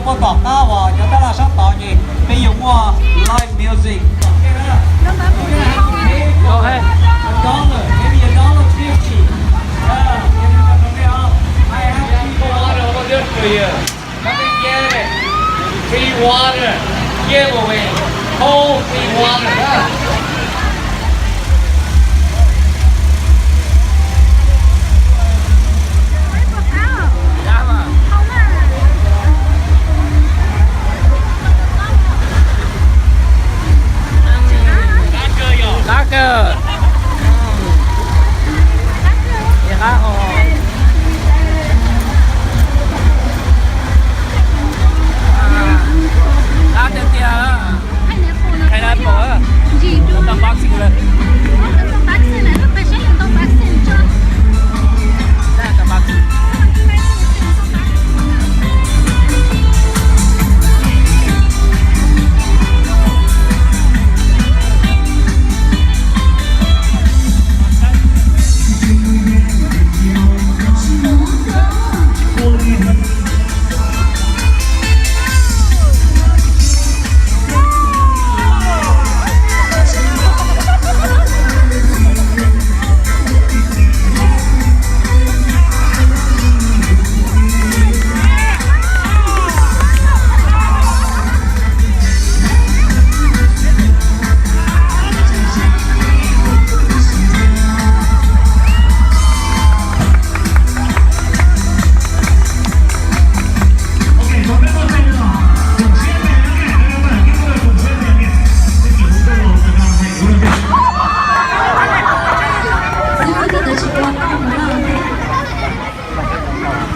Muaj tom qab uas cov tab laj sab tod ces peb yuav muaj live music. Dollar, maybe a dollar fifty. Yeah, I have free water over there for you. Come and get it. Free water. Give away. Cold free water. Qab kawg. Qab tiag tiag. Pineapple. Tau unboxing lawm.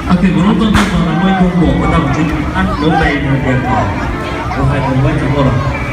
Ok, kuv lub tuaj tuaj txog no muaj ib tug muam ua tau mus tsev ab lub npe nws tias kom kuv hais tus ua tsis muaj los.